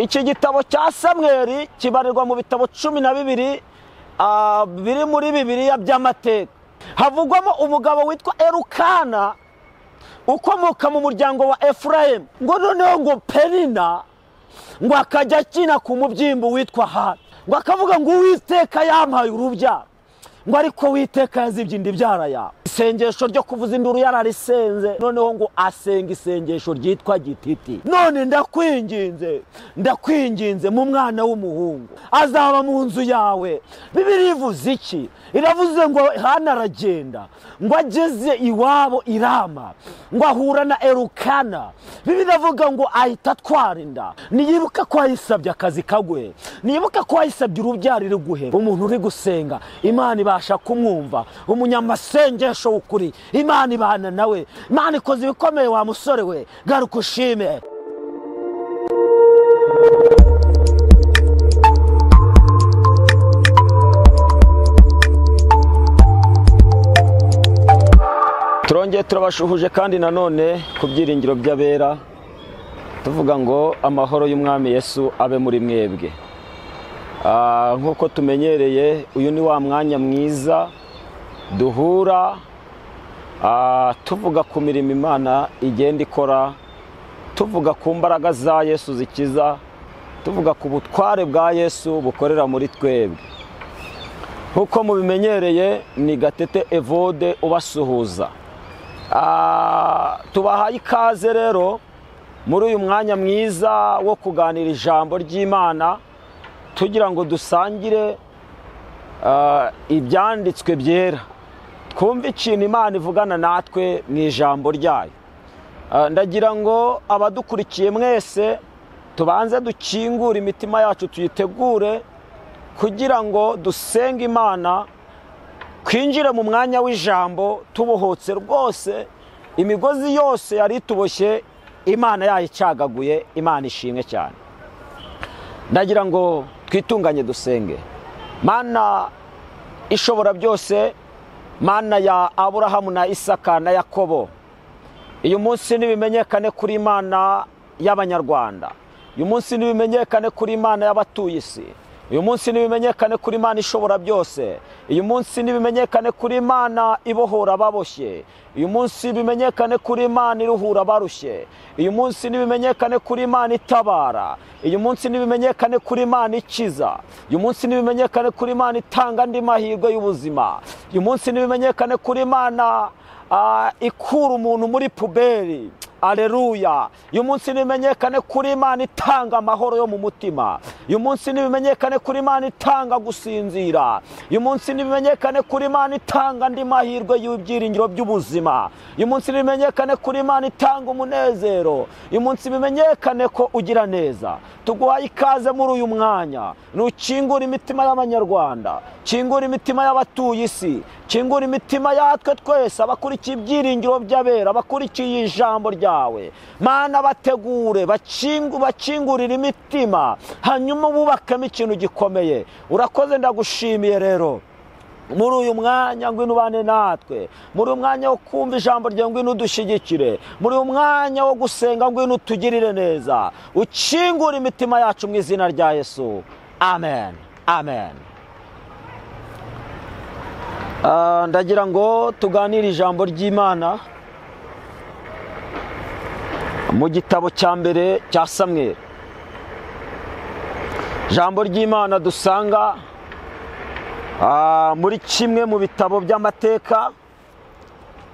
Iki gitabo cya Samweli kibarirwa mu bitabo 12 biri muri Bibiliya by'amateka. Havugwamo umugabo witwa Elukana ukomoka mu muryango wa Efurayimu, ngo noneho ngo Penina ngo akajya akina ku mubyimbo witwa Hana, ngo akavuga ngo Uwiteka yampaye urubyaro, ngo ariko Uwiteka yazibye indi byara yawe. Isengesho ryo kuvuza induru yararisenze, noneho ngo asenga isengesho ryitwa gititi. None ndakwinginze, ndakwinginze mu mwana w'umuhungu azaba mu nzu yawe. Bibiliya ivuze iki? Iravuze ngo Hana aragenda, ngo ageze iwabo i Rama, ngo ahura na Elukana. Bibiliya iravuga ngo ahita atwara inda. Niyibuka ko yayisabye akazi kaguhe, niyibuka ko yayisabye urubyaro iri guhe. Umuntu uri gusenga Imana ibasha kumwumva, umunyamasengesho w'ukuri Imana ibana nawe. Imana ikoze ibikomeye wa musore we, garuka ushime. Turongeye turabashuhuje kandi nanone ku byiringiro by'abera, tuvuga ngo amahoro y'Umwami Yesu abe muri mwebwe. Nk'uko tumenyereye, uyu ni wa mwanya mwiza duhura tuvuga ku mirimo Imana igenda ikora, tuvuga ku mbaraga za Yesu zikiza, tuvuga ku butware bwa Yesu bukorera muri twebwe. Nk'uko mubimenyereye, ni Gatete Evode ubasuhuza. Tubahaye ikaze rero muri uyu mwanya mwiza wo kuganira ijambo ry'Imana, tugira ngo dusangire ibyanditswe byera, twumve ikintu Imana ivugana natwe mu ijambo ryayo. Ndagira ngo abadukurikiye mwese tubanze dukingure imitima yacu, tuyitegure kugira ngo dusenge Imana, twinjire mu mwanya w'ijambo tubohotse rwose. Imigozi yose yari ituboshye Imana yayicagaguye. Imana ishimwe cyane. Ndagira ngo twitunganye dusenge. Mana ishobora byose, Mana ya Aburahamu na Isaka na Yakobo, uyu munsi nibimenyekane kuri Imana y'Abanyarwanda, uyu munsi nibimenyekane kuri Imana y'abatuye isi, uyu munsi nibimenyekane kuri Imana ishobora byose, uyu munsi nibimenyekane kuri Imana ibohora ababoshye, uyu munsi bimenyekane kuri Imana iruhura abarushye, uyu munsi nibimenyekane kuri Imana itabara, uyu munsi nibimenyekane kuri Imana ikiza, uyu munsi nibimenyekane kuri Imana itanga andi mahirwe y'ubuzima, uyu munsi nibimenyekane kuri Imana ikura umuntu muri puberi. Aleluya. Uyu munsi nibimenyekane kuri Imana itanga amahoro yo mu mutima. Uyu munsi nibimenyekane kuri Imana itanga gusinzira. Uyu munsi nibimenyekane kuri Imana itanga andi mahirwe y'ibyiringiro by'ubuzima. Uyu munsi nibimenyekane kuri Imana itanga umunezero. Uyu munsi bimenyekane ko ugira neza. Tuguhaye ikaze muri uyu mwanya. Nukingura imitima y'Abanyarwanda, kingura imitima y'abatuye isi, kingura imitima yatwe twese abakurikiye ibyiringiro by'abera, abakurikiye ijambo ryawe. Mana, bategure, bakingurira imitima, hanyuma bubakemo ikintu gikomeye. Urakoze, ndagushimiye rero muri uyu mwanya, ngwino ubane natwe. Muri uyu mwanya wo kumva ijambo ryawe, ngwino udushyigikire. Muri uyu mwanya wo gusenga, ngwino utugirire neza, ukingure imitima yacu mu izina rya Yesu. Amen, amen. Ndagira ngo tuganire ijambo ry'Imana mu gitabo cya mbere cya Samweli. Ijambo ry'Imana dusanga muri kimwe mu bitabo by'amateka,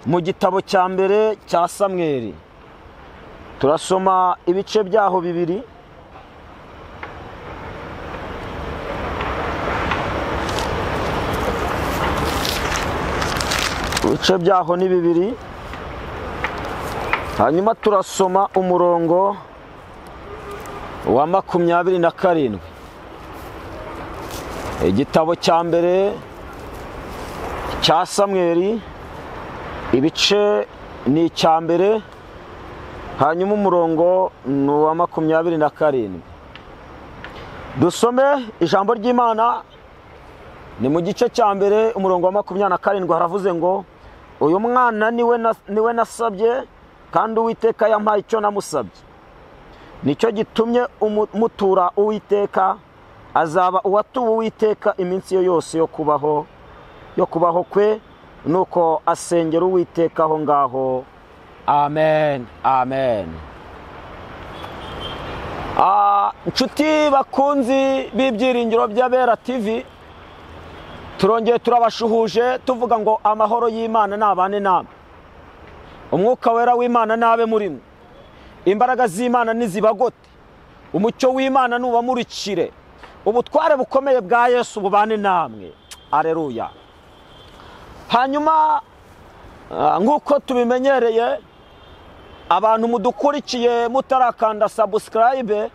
mu gitabo cya mbere cya Samweli. Turasoma ibice byaho bibiri. Ibice byaho ni bibiri. Hanyuma turasoma umurongo wa 27. Igitabo cya mbere cya Samweli, ibice ni icya mbere, hanyuma umurongo ni uwa 27. Dusome ijambo ry'Imana. Ni mu gice cya mbere umurongo wa 27, haravuze ngo uyu mwana niwe nasabye, kandi Uwiteka yampaye icyo namusabye. Nicyo gitumye mutura Uwiteka, azaba uwatuwe Uwiteka iminsi ye yose yo kubaho kwe. Nuko asengera Uwiteka aho ngaho. Amen, amen. Nshuti bakunzi b'ibyiringiro by'Abera TV, turongeye turabashuhuje tuvuga ngo amahoro y'Imana nabane namwe, umwuka wera w'Imana nabe muri mwe, imbaraga z'Imana nizibagote, umucyo w'Imana nubamurikire, ubutware bukomeye bwa Yesu bubane namwe. Aleluya. Hanyuma nk'uko tubimenyereye, abantu mudukurikiye mutarakanda subscribe,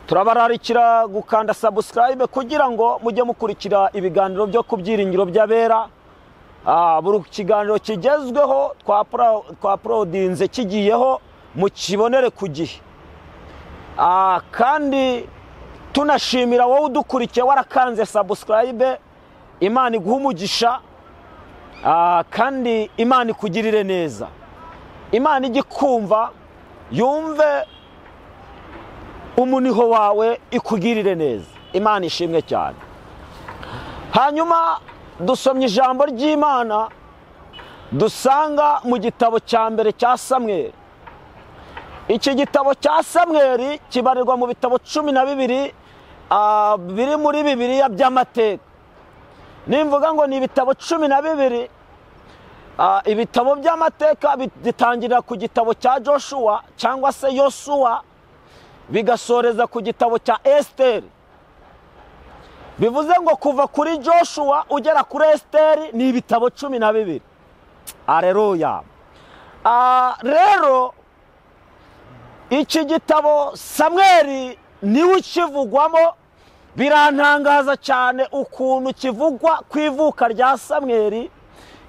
turabararikira gukanda subscribe kugira ngo mujye mukurikira ibiganiro byo ku byiringiro by'Abera. Buri kiganiro kigezweho twaprodinze kigiyeho mukibonere ku gihe. Kandi tunashimira wowe udukurikiye warakanze subscribe. Imana iguhe umugisha, kandi Imana ikugirire neza. Imana ijye kumva yumve umuniho wawe ikugirire neza. Imana ishimwe cyane. Hanyuma dusomye ijambo ry'Imana dusanga mu gitabo cya mbere cya Samweli. Iki gitabo cya Samweli kibarirwa mu bitabo 12 biri muri Bibiliya by'amateka. Nimvuga ngo ni ibitabo 12, ibitabo by'amateka bitangirira ku gitabo cya Joshua cyangwa se Yosuwa, bigasoreza ku gitabo cya Esteri. Bivuze ngo kuva kuri Joshua ugera kuri Esteri ni ibitabo 12. Aleluya. Rero iki gitabo Samweli niwe ukivugwamo. Birantangaza cyane ukuntu kivugwa ku ivuka rya Samweli,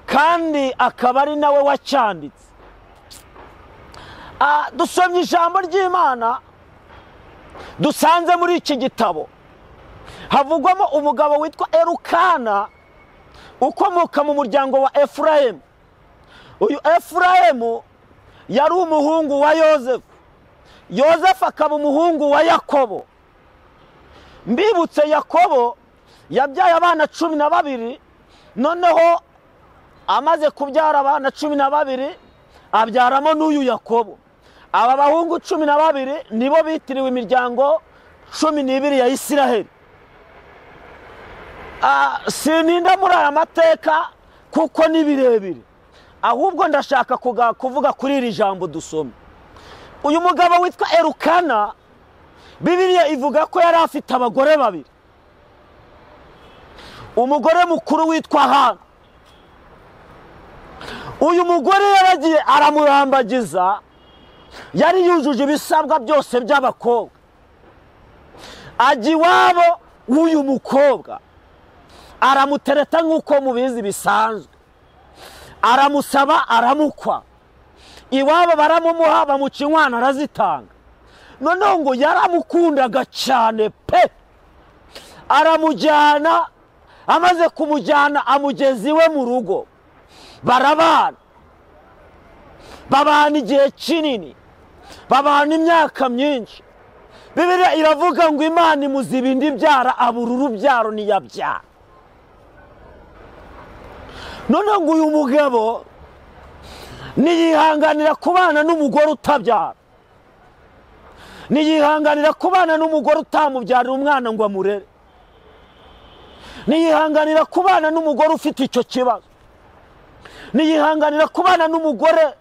kandi akaba ari nawe wacyanditse. Dusomye ijambo ry'Imana dusanze muri iki gitabo, havugwamo umugabo witwa Elukana ukomoka mu muryango wa Efurayimu. Uyu Efurayimu yari umuhungu wa Yozefu, Yozefu akaba umuhungu wa Yakobo. Mbibutse, Yakobo yabyaye abana 12, noneho amaze kubyara abana 12 abyaramo n'uyu Yakobo. Aba bahungu 12 nibo bitiriwe imiryango 12 ya Isiraheli. Sininda muri aya mateka kuko ni birebire, ahubwo ndashaka kuvuga kuri iri jambo dusoma. Uyu mugabo witwa Elukana, Bibiliya ivuga ko yari afite abagore babiri. Umugore mukuru witwa Hana. Uyu mugore yaragiye aramurambagiza, yari yujuje ibisabwa byose by'abakobwa. Ajya iwabo w'uyu mukobwa aramutereta nk'uko mubizi bisanzwe, aramusaba aramukwa, iwabo baramumuha, bamuca inkwano arazitanga. Noneho ngo yaramukundaga cyane pe, aramujyana. Amaze kumujyana amugeza iwe mu rugo, barabana, babana igihe kinini, babana imyaka myinshi. Bibiliya iravuga ngo Imana imuziba indi byara, abura urubyaro ntiyabyara. Noneho ngo uyu mugabo niyihanganira kubana n'umugore utabyara, niyihanganira kubana n'umugore utamubyarira umwana ngo amurere, niyihanganira kubana n'umugore ufite icyo kibazo, niyihanganira kubana n'umugore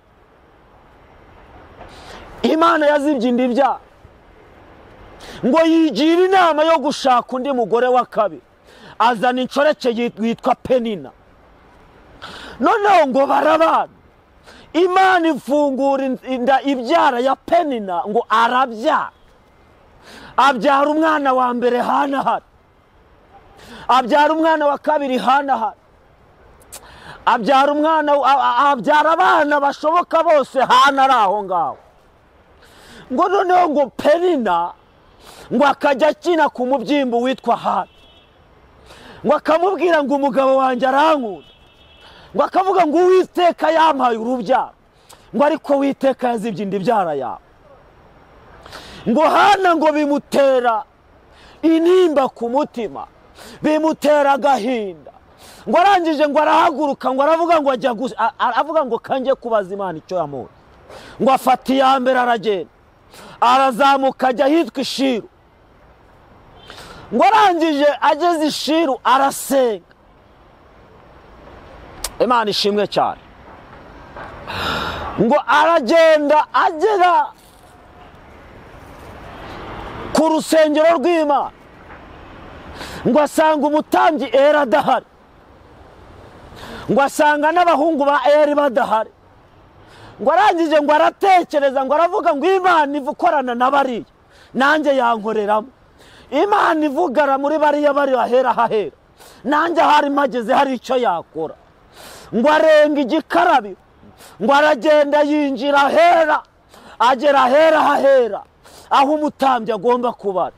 Imana yazibye indi byara, ngo yigira inama yo gushaka undi mugore wa kabiri, azana inshoreke yitwa Penina. Noneho ngo barabana, Imana ifungura inda ibyara ya Penina, ngo arabyara, abyara umwana wa mbere Hana hari, abyara umwana wa kabiri Hana hari, abyara umwana, abyara abana bashoboka bose Hana ari aho ngaho. Ngo noneho ngo Penina ngo akajya akina ku mubyimbo witwa Hana, ngo akamubwira ngo umugabo wanjye arankunda, ngo akavuga ngo Uwiteka yampaye urubyaro, ngo ariko Uwiteka yazibye indi byara yawe. Ngo Hana ngo bimutera intimba ku mutima, bimutera agahinda. Ngo arangije ngo arahaguruka, ngo aravuga ngo ajya aravuga ngo kanjye kubaza Imana icyo yamuha. Ngo afata iya mbere aragenda, arazamuka ajya ahitwa Ishiru. Ngo arangije ageze Ishiru arasenga. Imana ishimwe cyane. Ngo aragenda agera ku rusengero rw'Imana, ngo asanga umutambyi Eli adahari, ngo asanga n'abahungu ba Eli badahari. Ngo arangije ngo aratekereza, ngo aravuga ngo Imana ivukorana na bariya nanjye yankoreramo, Imana ivugara muri bariya bari ahera hahera nanjye ahari mpageze hari icyo yakora. Ngo arenga igikarabiro, ngo aragenda yinjira ahera, agera ahera hahera aho umutambyi agomba kubara.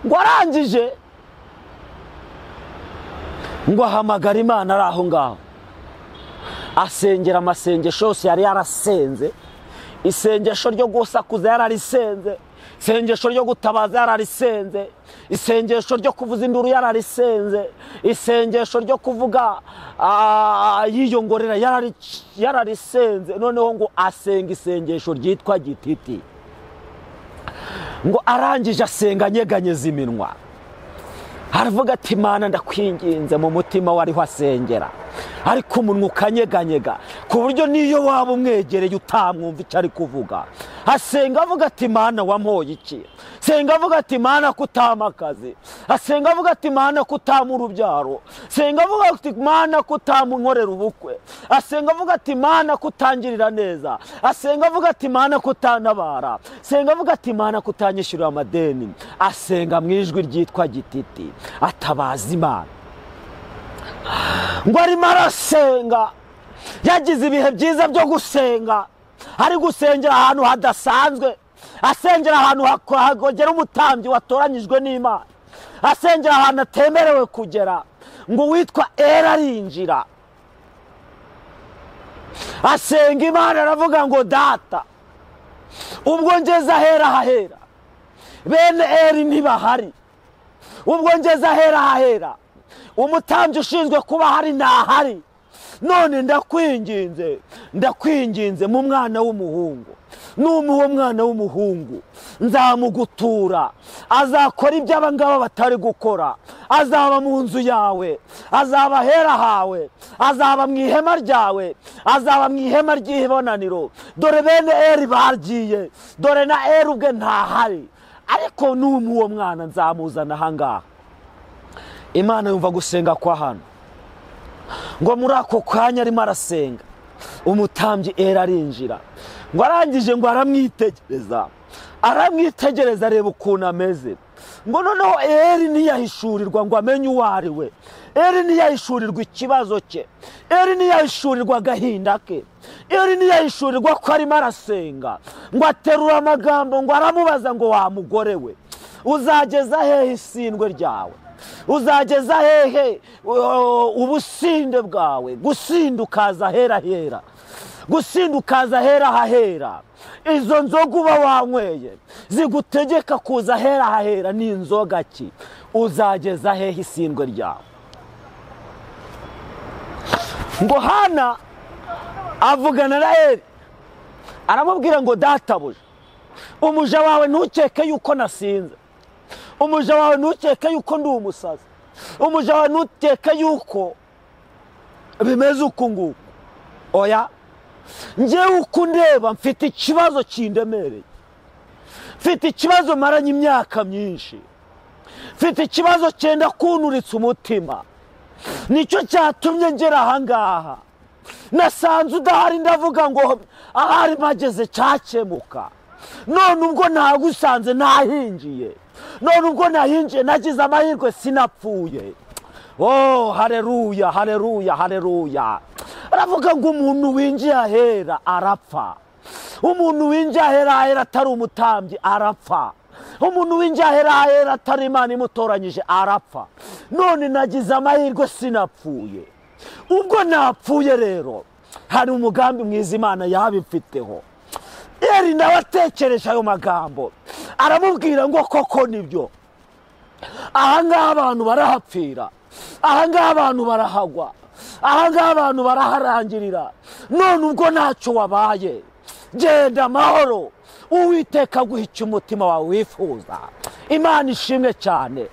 Ngo arangije ngo ahamagara Imana ari aho ngaho, asengera amasengesho yose yari yarasenze. Isengesho ryo gusakuza yararisenze, isengesho ryo gutabaza yararisenze, isengesho ryo kuvuza induru yararisenze, isengesho ryo kuvuga yiyongorera yararisenze. Noneho ngo asenga isengesho ryitwa gititi. Ngo arangije asenga anyeganyeza iminwa, aravuga ati Mana ndakwinginze. Mu mutima wariho asengera, ariko umunwa ukanyeganyega ku buryo niyo waba umwegereye utamwumva icyo ari kuvuga. Asenga avuga ati Mana wampoye iki? Senga avuga ati Mana kutama akazi. Asenga avuga ati Mana kutama urubyaro. Senga avuga ati Mana kutama unkorera ubukwe. Asenga avuga ati Mana kutangirira neza. Asenga avuga ati Mana kutanabara. Senga avuga ati Mana kutanyishyurira amadeni. Asenga mu ijwi ryitwa gititi, atabaza Imana. Ngo arimo arasenga, yagize ibihe byiza byo gusenga, ari gusengera ahantu hadasanzwe, asengera ahantu hagera umutambyi watoranyijwe n'Imana, asengera ahantu atemerewe kugera. Ngo witwa Eli arinjira, asenga Imana aravuga ngo data, ubwo ngeze ahera hahera bene Eli ntibahari, ubwo ngeze ahera hahera umutambyi ushinzwe kuba hari ntahari, none ndakwinginze, ndakwinginze mu mwana w'umuhungu, numuha umwana w'umuhungu nzamugutura, azakora ibyo abangaba batari gukora, azaba mu nzu yawe, azaba ahera hawe, azaba mu ihema ryawe, azaba mu ihema ry'ibonaniro. Dore bene Eli bagiye, dore na Eli ubwe ntahari, ariko numuha uwo mwana nzamuzana ahangaha. Imana yumva gusenga kwa Hana. Ngo muri ako kanya arimo arasenga, umutambyi Eli arinjira. Ngo arangije ngo aramwitegereza, aramwitegereza areba ukuntu ameze. Ngo noneho Eli ntiyahishurirwa ngo amenye uwo ari we, Eli ntiyahishurirwa ikibazo cye, Eli ntiyahishurirwa agahinda ke, Eli ntiyahishurirwa ko arimo arasenga. Ngo aterura amagambo, ngo aramubaza ngo wa mugore we, uzageza hehe isindwe ryawe? Uzageza hehe ubusinde bwawe? Gusinda ukaza ahera hera, gusinda ukaza ahera hahera. Izo nzoga uba wanyweye zigutegeka kuza ahera hahera ni inzoga ki? Uzageza hehe isindwe ryawe? Ngo Hana avugana na Eli, aramubwira ngo databuja, umuja wawe ntukeke yuko nasinze, umuja wawe ntukeke yuko ndi umusazi, umuja wawe ntukeke yuko bimeze uku nguku. Oya, njyewe uko ndeba mfite ikibazo kindemereye, mfite ikibazo maranye imyaka myinshi, mfite ikibazo cyenda kunturitsa umutima, nicyo cyatumye ngera ahangaha. Nasanze udahari ndavuga ngo ahari mpageze cyakemuka, none ubwo nagusanze nahinjiye, none ubwo nahinjiye nagize amahirwe sinapfuye. Oh, haleluya, haleluya, haleluya. Aravuga ngo umuntu winjiye ahera arapfa, umuntu winjiye ahera ahera atari umutambyi arapfa, umuntu winjiye ahera ahera atari Imana imutoranyije arapfa. None nagize amahirwe sinapfuye. Ubwo napfuye rero hari umugambi mwiza Imana yabimfiteho. Eli nawe atekereje ayo magambo aramubwira ngo koko nibyo, ahangaha abantu barahapfira, ahangaha abantu barahagwa, ahangaha abantu baraharangirira, none ubwo ntacyo wabaye, genda amahoro, Uwiteka aguha icyo umutima wawe wifuza. Imana ishimwe cyane.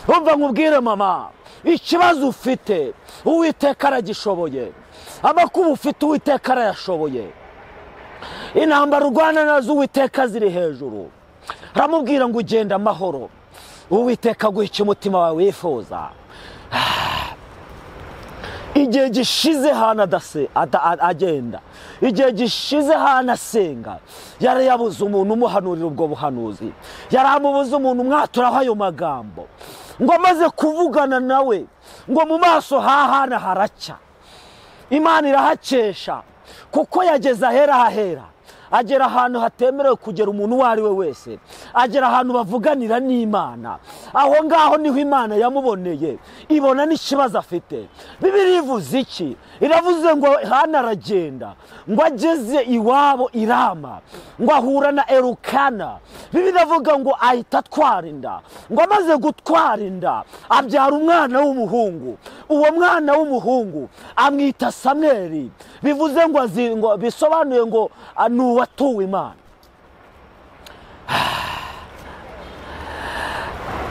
Umva nkubwire mama, ikibazo ufite Uwiteka aragishoboye, amakuba ufite Uwiteka arayashoboye, intambara urwana nazo Uwiteka ziri hejuru. Aramubwira ngo ugenda amahoro, Uwiteka aguha icyo umutima wawe wifuza. Igihe gishize Hana agenda, igihe gishize Hana asenga, yari yabuze umuntu umuhanurira ubwo buhanuzi, yari amubuze umuntu umwaturaho ayo magambo. Ngo amaze kuvugana nawe, ngo mu maso ha Hana haracya, Imana irahakesha, kuko yageze ahera hahera, agera ahantu hatemerewe kugera umuntu uwo ari we wese, agera ahantu bavuganira n'Imana. Aho ngaho niho Imana yamuboneye, ibona n'ikibazo afite. Bibiliya ivuze iki? Iravuze ngo Hana aragenda, ngo ageze iwabo i Rama, ngo ahura na Elukana. Bibiliya iravuga ngo ahita atwara inda, ngo amaze gutwara inda abyara umwana w'umuhungu. Uwo mwana w'umuhungu amwita Samweli, bivuze ngo bisobanuye ngo watuwe Imana.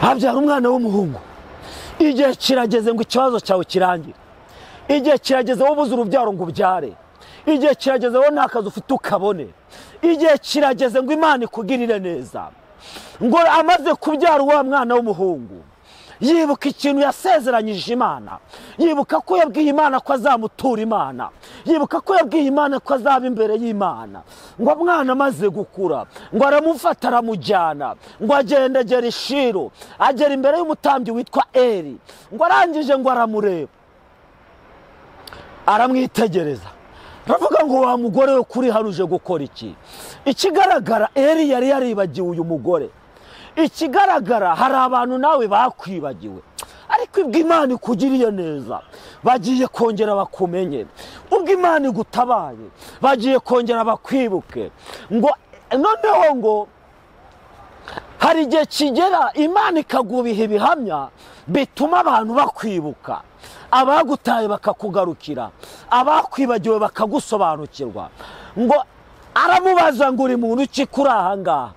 Abyara umwana w'umuhungu. Igihe kirageze ngo ikibazo cyawe kirangire, igihe kirageze wowe ubuze urubyaro ngo ubyare, igihe kirageze wowe nta kazi ufite ukabone, igihe kirageze ngo Imana ikugirire neza. Ngo amaze kubyara uwo mwana w'umuhungu, yibuka ikintu yasezeranyije Imana, yibuka ko yabwiye Imana ko azamutura Imana, yibuka ko yabwiye Imana ko azaba imbere y'Imana. Ngo mwana amaze gukura, ngo aramufata aramujyana, ngo agenda agera i Shilo, agera imbere y'umutambyi witwa Eli. Ngo arangije ngo aramureba, aramwitegereza, aravuga ngo wa mugore we kuri hano uje gukora iki? Ikigaragara Eli yari yaribagiwe uyu mugore. Ikigaragara hari abantu nawe bakwibagiwe, ariko ubwo Imana ikugiriye neza bagiye kongera bakumenye, ubwo Imana igutabaye bagiye kongera bakwibuke. Ngo noneho ngo hari igihe kigera Imana ikagubiha ibihamya bituma abantu bakwibuka, abagutaye bakakugarukira, abakwibagiwe bakagusobanukirwa. Ngo aramubaza ngo uri muntu ki kuri aha ngaha?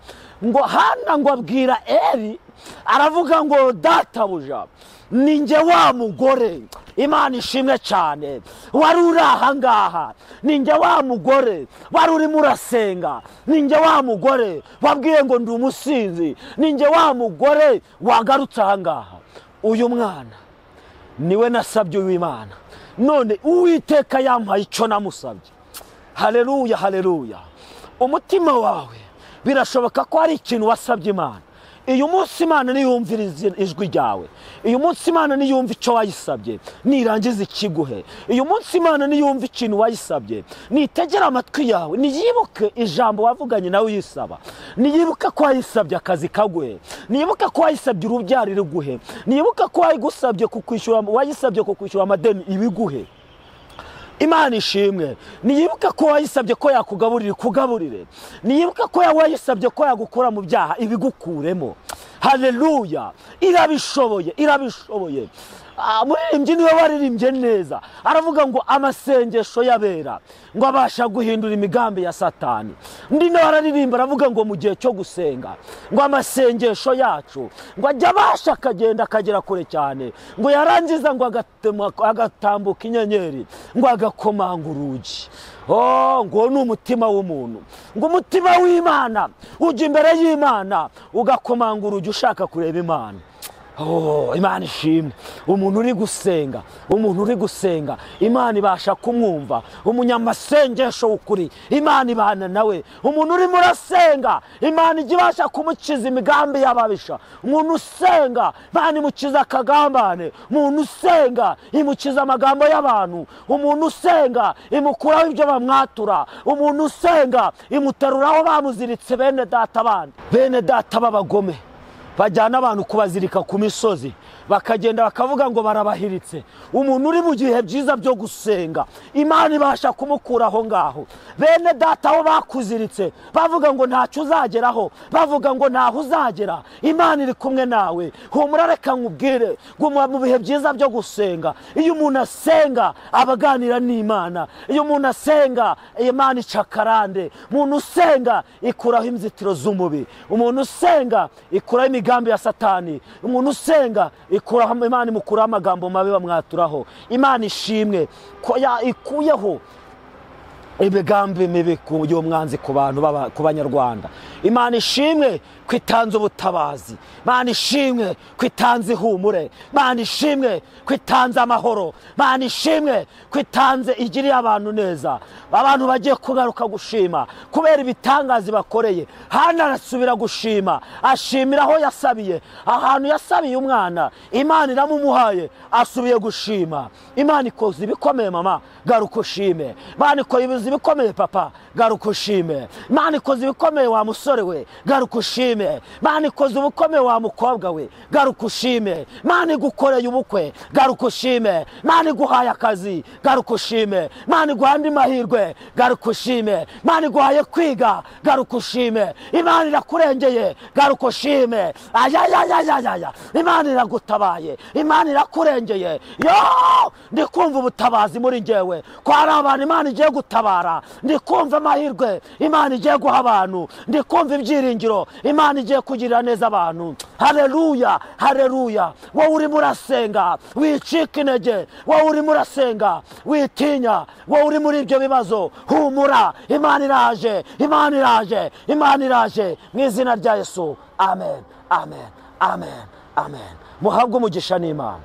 Ngo Hana ngo abwira Eli, aravuga ngo databuja, ni njye wa mugore. Imana ishimwe cyane, wari uri aha ngaha, ni njye wa mugore wari urimo urasenga, ni njye wa mugore wabwiye ngo ndi umusinzi, ni njye wa mugore wagarutse aha ngaha. Uyu mwana niwe nasabye uw'Imana, none Uwiteka yampaye icyo namusabye. Haleluya, haleluya. Umutima wawe birashoboka ko hari ikintu wasabye Imana. Uyu munsi Imana niyumvira ijwi ryawe, uyu munsi Imana niyumva icyo wayisabye, nirangiza ikiguhe. Uyu munsi Imana niyumva ikintu wayisabye, nitegera amatwi yawe, niyibuke ijambo wavuganye nawe uyisaba, niyibuke ko wayisabye akazi kaguhe, niyibuke ko wayisabye urubyaro iriguhe, niyibuke ko wayigusabye kukwishyura, wayisabye kukwishyura amadeni ibiguhe. Imana ishimwe. Niyibuka ko wayisabye ko yakugaburira ikugaburire, niyibuka ko wayisabye ko yagukura mu byaha ibigukuremo. Haleluya, irabishoboye, irabishoboye. Muririmbyi niwe waririmbye neza, aravuga ngo amasengesho y'abera ngo abasha guhindura imigambi ya Satani. Undi nawe araririmba aravuga ngo mu gihe cyo gusenga ngo amasengesho yacu ngo ajya abasha akagenda akagera kure cyane, ngo yarangiza ngo agatambuka inyenyeri, ngo agakomanga urugi. Oh, ngo ni umutima w'umuntu, ngo umutima w'Imana ujya imbere y'Imana ugakomanga urugi ushaka kureba Imana. Oh, Imana ishimwe. Umuntu uri gusenga, umuntu uri gusenga, Imana ibasha kumwumva. Umunyamasengesho w'ukuri, Imana ibana nawe. Umuntu urimo urasenga, Imana ijya ibasha kumukiza imigambi y'ababisha. Umuntu usenga, Imana imukiza akagambane. Umuntu usenga, imukiza amagambo y'abantu. Umuntu usenga, imukuraho ibyo bamwatura. Umuntu usenga, imuteruraho bamuziritse bene data bandi, bene data b'abagome bajyana abantu kubazirika ku misozi, Bakagenda bakavuga ngo barabahiritse. Umuntu uri mu gihe byiza byo gusenga, Imana ibasha kumukura aho ngaho. Bene data aho bakuziritse bavuga ngo ntacyo uzageraho, bavuga ngo ntaho uzagera, Imana iri kumwe nawe. Humura, reka nkubwire, guma mu bihe byiza byo gusenga. Iyo umuntu asenga abaganira n'Imana. Iyo umuntu asenga Imana ica karande. Umuntu usenga ikuraho inzitiro z'umubi. Umuntu usenga ikuraho imigambi ya Satani. Umuntu usenga ikuraho, Imana imukuraho amagambo mabi bamwaturaho. Imana ishimwe ko ikuyeho imigambi mibi y'umwanzi ku bantu, ku Banyarwanda. Imana ishimwe ko itanze ubutabazi. Imana ishimwe ko itanze ihumure. Imana ishimwe ko itanze amahoro. Imana ishimwe ko itanze, igiriye abantu neza. Abantu bagiye kugaruka gushima kubera ibitangazi bakoreye. Hana arasubira gushima, ashimira aho yasabiye, ahantu yasabiye umwana Imana iramumuhaye, asubiye gushima. Imana ikoze ibikomeye mama, garuka ushime. Imana ikoze ibikomeye papa, garuka ushime. Imana ikoze ibikomeye wa musore we, garuka ushime. Imana ikoze ubukomeye wa mukobwa we, garuka ushime. Imana igukoreye ubukwe, garuka ushime. Imana iguhaye akazi, garuka ushime. Imana iguhaye andi mahirwe, garuka ushime. Imana iguhaye kwiga, garuka ushime. Imana irakurengeye, garuka ushime. Ayayayayaya, Imana iragutabaye, Imana irakurengeye. Yo, ndikumva ubutabazi muri njyewe, ko hari abantu Imana igiye gutabara. Ndikumva amahirwe Imana igiye guha abantu. Ndikumva ibyiringiro Imana igiye kugirira neza abantu. Haleluya, haleluya. Wowe urimo urasenga wicika intege, wowe urimo urasenga witinya, wowe uri muri ibyo bibazo humura, Imana iraje, Imana iraje, Imana iraje mu izina rya Yesu. Amen, amen, amen, amen. Muhabwe umugisha n'Imana.